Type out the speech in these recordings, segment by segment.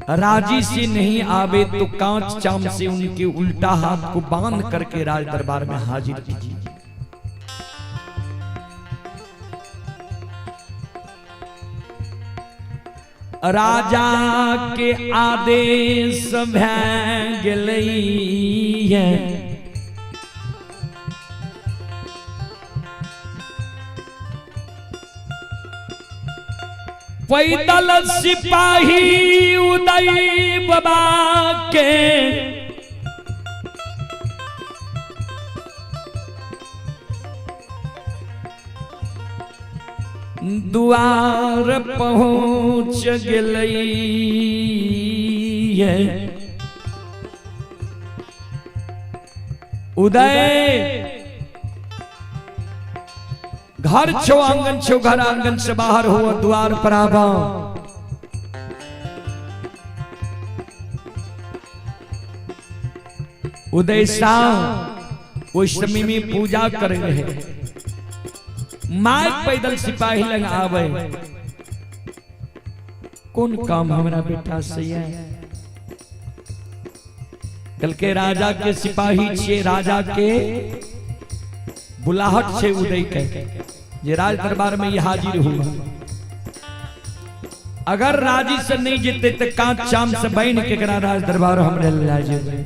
राजी से नहीं आवे तो कांच चाम से उनके उल्टा हाथ को बांध करके राज दरबार में हाजिर कीजिए। राजा के आदेश भए गेलै। पैदल सिपाही उदय बाबा के दुआर पहुँच गेलै। उदय घर छो आंगन छो, घर आंगन से बाहर हो द्वार पर आवा। उदय शाह उस समय में पूजा कर रहे, my पैदल सिपाही लग आवे। कौन काम हमरा बेटा से है? कल के राजा के सिपाही छे, राजा के बुलाहट छे उदय के जे राज दरबार में ये हाजिर हुआ। अगर राजी से नहीं जीते तो कांच चाम से बहन के करा राज दरबार हमरे ला जेबै।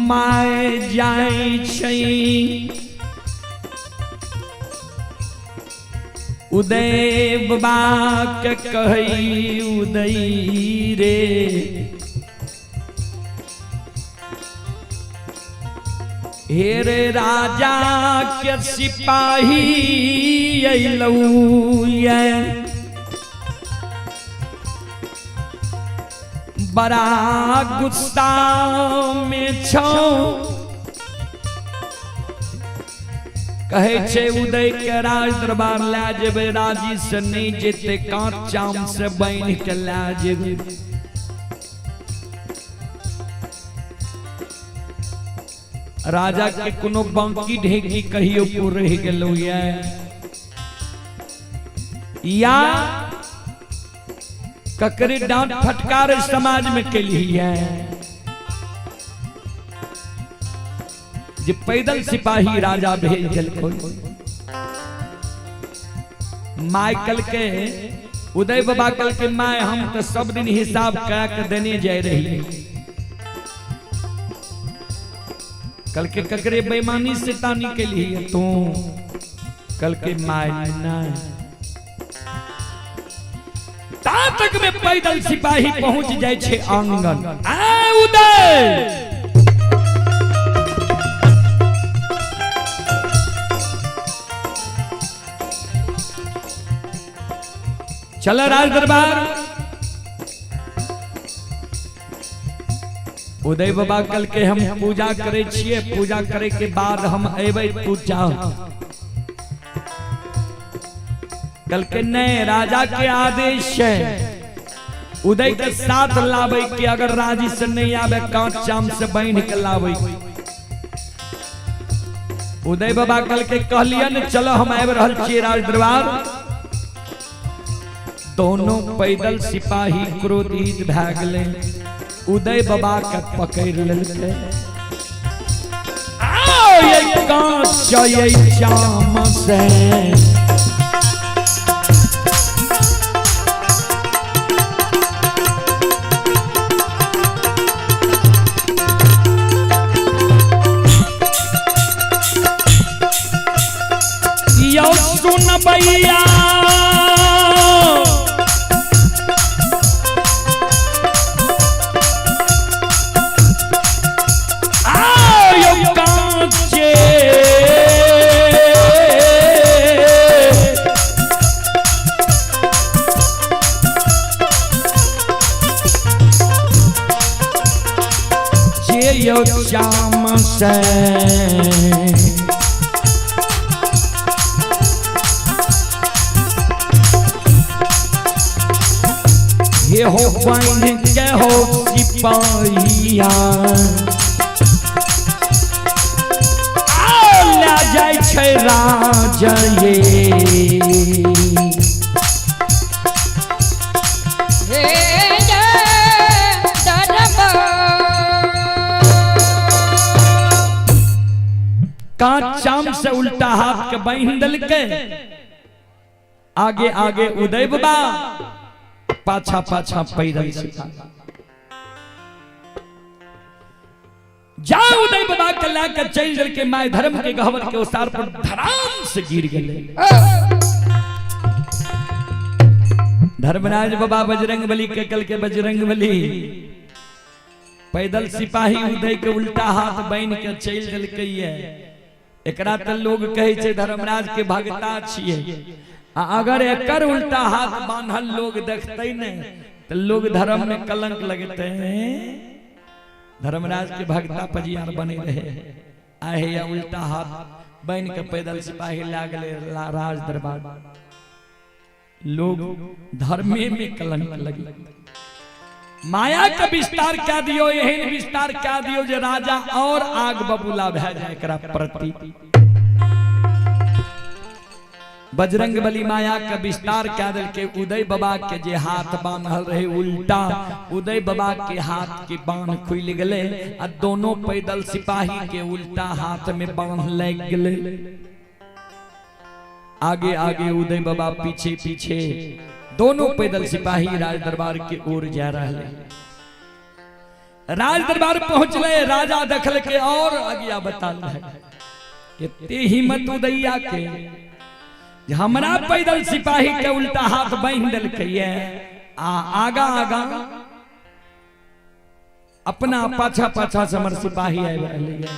My जाय छै उदय बाबा के कहै उदय रे, हे रे राजा के सिपाही अयलौ ये, बड़ा गुस्सा में छौ। कहे छे उदय के राज दरबार ला जेबै, राजी से नहीं जेते कांच चाम से बांध के ला जेबै। राजा के कोनो बांकी ढेकी कहियो पूर रह गेलो या ककरे डांट फटकार समाज में के लिए जे पैदल सिपाही राजा भेज देलको। माइकल के उदय बाबा कल के my हम तो सब दिन हिसाब करा के देने जाए रही, कल के ककरे बेईमानी से तानी के लिए तू कल के my नहीं। ता तक में पैदल सिपाही पहुंच जाए छे आंगन। आ उदय चलो राज दरबार। उदय बाबा कल के हम पूजा करे छिए, पूजा करे के बाद हम अबै पूजा। कल के नए राजा के आदेश है उदय के साथ लावे के, अगर राजी से नहीं आवे कांच चाम से बांध के लावे। उदय बाबा कल के कहलियन चलो हम आबि रहल छिए राज दरबार। दोनों पैदल सिपाही क्रोधित भए गेलै, उदय बाबा के पकड़ लेलकै। आओ ये कांच ये चाम से यो सुन भैया श्याम से ये हो बन के हो सिपाहिया ला जाए। जाइ छै राज ये। हे दरबार। कांच चाम से उल्टा हाथ के बांध देलकै। आगे आगे उदय बाबा, पाछा पाछा पैदल सिपाही। जा उदय बाबा के लाके चल जल के my धर्म के गहवर के ओसार पर धड़ाम से गिर गए। धर्मराज बाबा बजरंग बली के कल के बजरंग बली पैदल सिपाही उदय के उल्टा हाथ बांध के चल जल के एकरा त लोग कहे छै धर्मराज के भगता छिए, आ अगर एकर उल्टा हाथ बांधल लोग देखते ने तो लोग धर्म में कलंक लगते हैं। धर्मराज के भगता पजियार बने रहे, आहे या उल्टा हाथ बांध के पैदल सिपाही लागले राज दरबार, लोग धर्मे में कलंक लगे। माया का विस्तार क्या दियो, एहन विस्तार क्या दियो जे राजा और आग बबूला भए जाए एकरा प्रति। बजरंग बली माया का विस्तार क्या दिल के उदय बाबा के जे हाथ बांधल रहे उल्टा, उदय बाबा के हाथ के बांध खुल गले आ दोनों पैदल सिपाही के उल्टा हाथ में बांध लग गले। आगे आगे उदय बाबा, पीछे पीछे दोनों पैदल सिपाही राज दरबार के ओर जा रहे। राज दरबार पहुंचले, राजा दखल के और अगिया बता रहे कितने हिम्मत उदैया के हमरा पैदल सिपाही के उल्टा हाथ बांध देलकै आ आगा आगा अपना पाछा पाछा से हमर सिपाही आबि रहलै।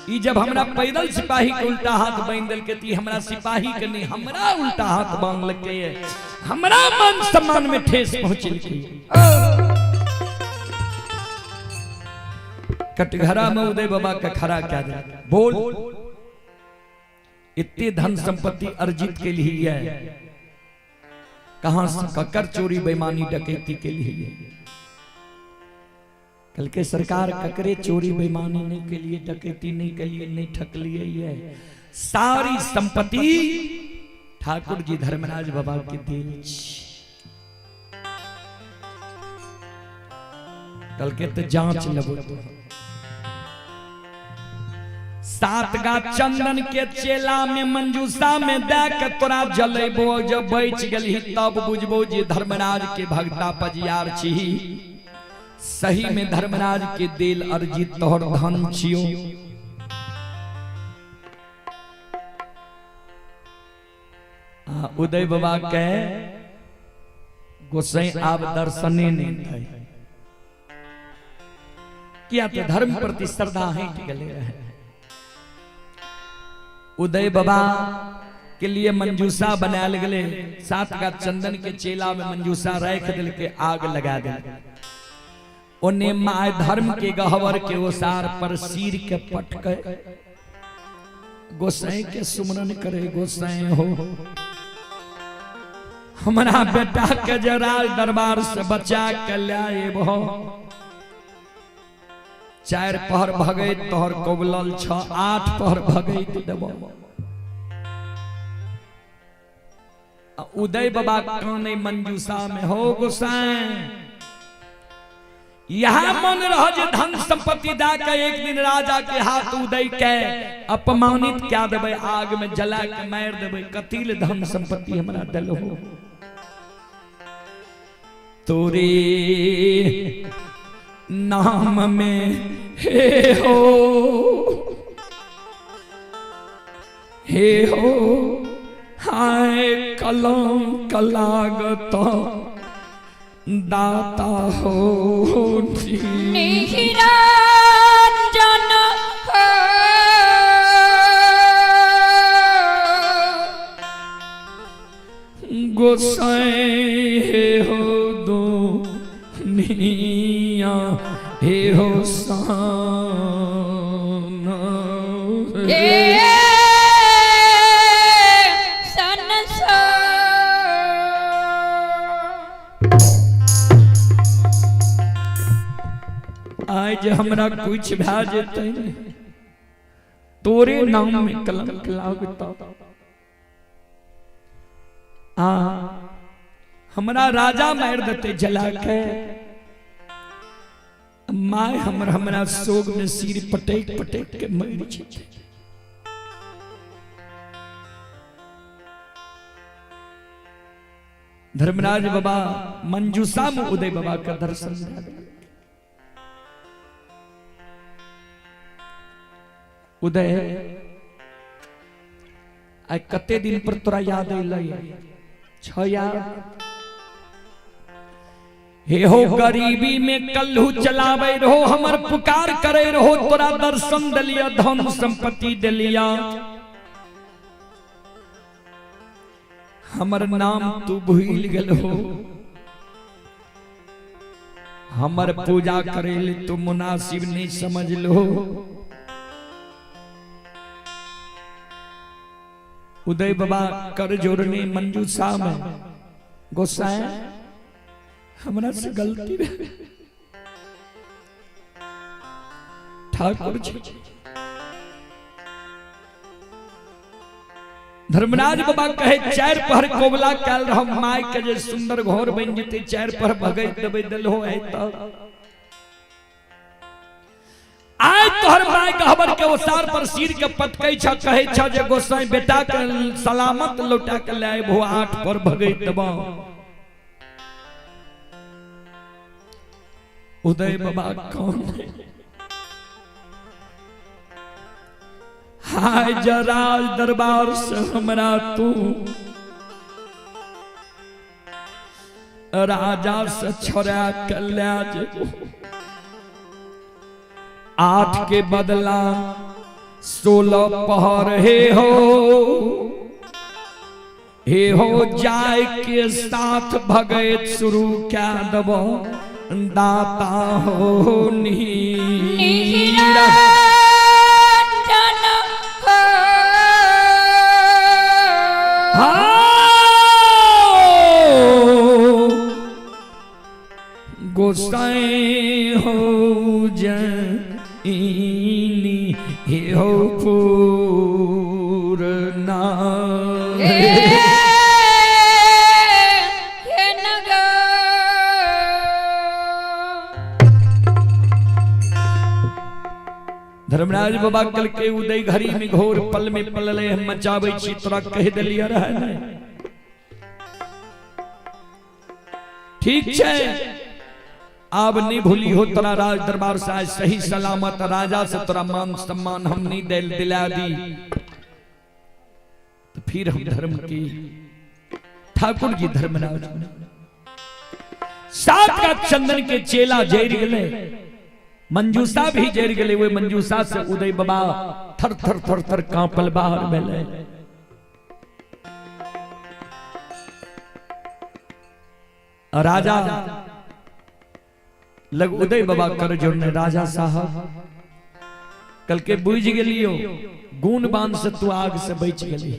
ई जब हमरा पैदल सिपाही के उल्टा हाथ बांध देलकै त ई हमरा सिपाही के नहीं हमरा उल्टा हाथ बांधलकै, हमरा मान सम्मान में ठेस पहुंचलकै। कटघरा में उदय बाबा के खड़ा कए देलकै, बोल इतने धन संपत्ति अर्जित के लिए है, कहां से ककर चोरी बेईमानी डकैती के लिए? कल के सरकार ककरे चोरी बेईमानी नहीं के लिए, डकैती नहीं के लिए, नहीं ठकलिए है, सारी संपत्ति ठाकुर जी धर्मराज बाबा के दिल। कल के तो जांच लेबो। सात गा चंदन के चेला में मंजूषा में दे के तोरा जलेबो, जब बच गेलही तब बुझबो जे धर्मराज के भगता पजियार छी, सही में धर्मराज के दिल अर्जित तोहर धन छियो। उदय बाबा के गोसाई आब दर्शने नहीं थे, किया तो धर्म प्रति श्रद्धा हटि गेले रहे। उदय बाबा के लिए मंजूषा बनायल गेले, सात का चंदन के चेला में मंजूषा राख दिल के आग लगा दिल। ओने my धर्म के गहवर के ओसार पर सिर के पटके गोसाई के सुमरन करे, गोसाई हो हमारा बेटा के जरा दरबार से बचा के लाए हो। चार पहर भगैत तोहर कबलल छ, आठ पहर भगैत देबो। उदय बाबा काने मंजूषा में हो गोसाई, यह मन रह जे धन संपत्ति दा के एक दिन राजा के हाथ उदय के अपमानित क्या देबै, आग में जला के मार देबै, कतील धन संपत्ति हमरा दिल हो। तोरे नाम में हे हो हाय कलंक लागत दाता हो निरंजन हो गोसाई हे हो दुनिया हे हो सान हे संसार। आज हमरा कुछ भए जेतै ने तोरे नाम में कलंक लागता। आ हमरा राजा मार देते जला के, my हमर हमरा सोग में सिर पटक पटक के मर जेतै। धर्मराज बाबा मंजूषा में उदय बाबा का दर्शन भए गेल। उदय आइ कते दिन पर तोरा याद अयलै? छ याद हे हो गरीबी में कल्हू चलावे रहो, हमर पुकार करे रहो, तोरा दर्शन दिलिया, धन संपत्ति दिलिया, हमर नाम तू भूल गेल हो, हमर पूजा करे ले तू मुनासिब नहीं समझ लो। उदय बाबा कर जोड़ने मंजूषा में गोसाई हमरा से गलती भे ठाकुर जी। धर्मराज बाबा कहे चार पहर कोबला कैल रहो my के जे सुंदर घर बन जेते, चार पहर भगै देबै देलहो है त आय तोहर my गहबर के ओसार पर सिर के पटकै छ, कहै छ जे गोसाई बेटा के सलामत लौटा के ले आबो, आठ पर भगै देबो। उदय बाबा कौन है? हाय जरा दरबार से हमरा तू राजा से छोड़ा के ले जेबो, 8 के बदला 16 पहर हे हो जाय के साथ भगैत शुरू क्या दबो दाता हो नीरा। गोसाई हो जनी हे हो पूर्णा। धर्मराज बाबा कल के उदय घड़ी में घोर पल में पलले हम मचाबै छी, तोरा कह देलियै रहे नहीं ठीक छै, आब नहीं भूली हो तोरा राज दरबार से आज सही सलामत राजा से तोरा मान सम्मान हम नहीं दिला दी तो फिर हम धर्म की ठाकुर जी धर्मराज सात का चंदन के चेला जर गए, मंजूषा भी जर गए। वे मंजूषा से उदय बाबा थर थर थर थर कांपल बाहर भेले। राजा लग उदय बाबा कर जोड़ने, राजा साहब कल के बुझ गेलियो गुण बांध से तू आग से बच गेली,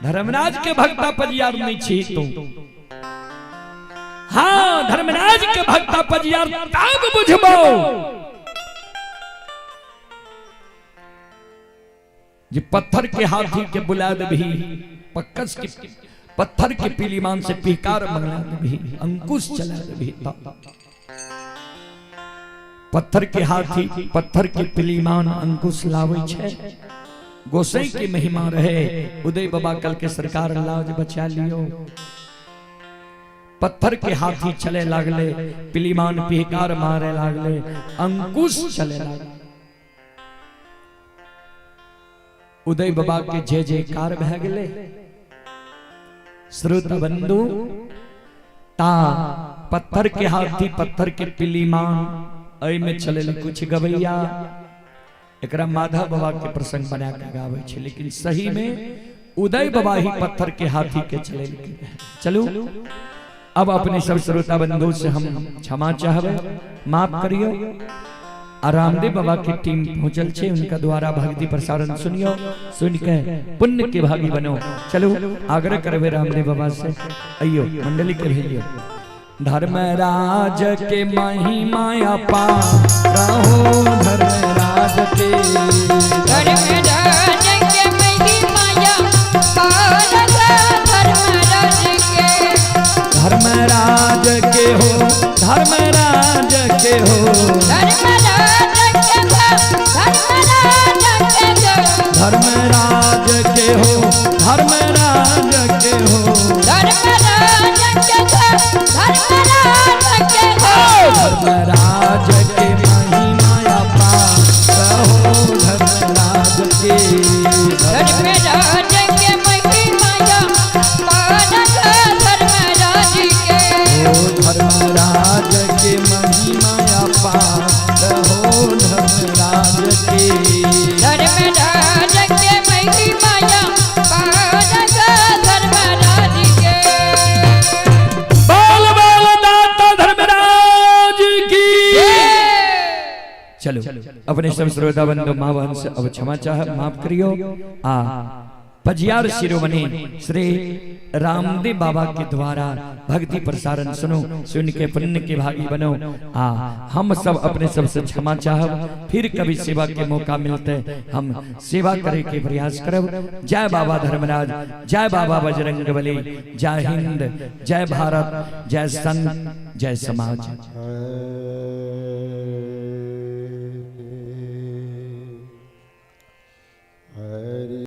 धर्मराज के भक्ता पजियार नहीं छी तू। हाँ धर्मराज के भक्ता पजियार तब बुझबो जे पत्थर के हाथी के बुला देबही, पक्कस के पत्थर के पीलीमान से पीकार मंगला देबही, अंकुश चला देबही। पत्थर के हाथी पत्थर के पीलीमान अंकुश लावे छे, गोसाई की महिमा रहे। उदय बाबा कल के सरकार लाज बचा लियो। पत्थर के हाथी चले लागले, पीलीमान पीकार मारे लागले, अंकुश चले लागले। उदय बाबा के जय जयकार भए गेले। श्रोता बंधु ता पत्थर के हाथी पत्थर के पीलीमान एहि में चले कुछ गवैया, एकरा माधव बाबा के प्रसंग बना के गावे छे, लेकिन सही में उदय बाबा ही पत्थर के हाथी के चले। चलू अब अपने सब श्रोता बंधु से हम क्षमा चाहबे, माफ करियो। रामदेव बाबा की टीम पहुंचल छे, उनका द्वारा भक्ति प्रसारण सुनियो, सुन के पुण्य के भागी बनो। चलो आग्रह करबे रामदेव बाबा से, अइयो मंडली के भेजियो। धर्मराज के महिमा अपार हो, धर्मराज धर्मराज के। धर्मराज के महिमाया पार धर्मराज के। धर्मराज के हो, धर्मराज के हो, धर्मराज के धर्मराज के धर्मराज के हो, धर्मराज के हो, धर्मराज के धर्मराज के धर्मराज के महिमा पार हो धर्मराज के। धर्मराज के महिमाया पार धर्मराज के। हो धर्मराज के महिमा पार हो धर्मराज के। धर्मराज के महिमाया पार धर्मराज के। बोल बोल दाता धर्मराज की। चलो अपने सब श्रोता बंधु माँ बहन से अब क्षमा चाह माफ करियो। आ पजियार शिरोमणि श्री रामदेव बाबा के द्वारा भक्ति प्रसारण सुनो, सुन के पुण्य के भागी बनो। आ हम सब अपने सबसे क्षमा चाहब, फिर कभी सेवा के मौका मिलते हम सेवा करे के प्रयास करब। जय बाबा धर्मराज, जय बाबा बजरंग बली, जय हिंद, जय भारत, जय संत, जय समाज।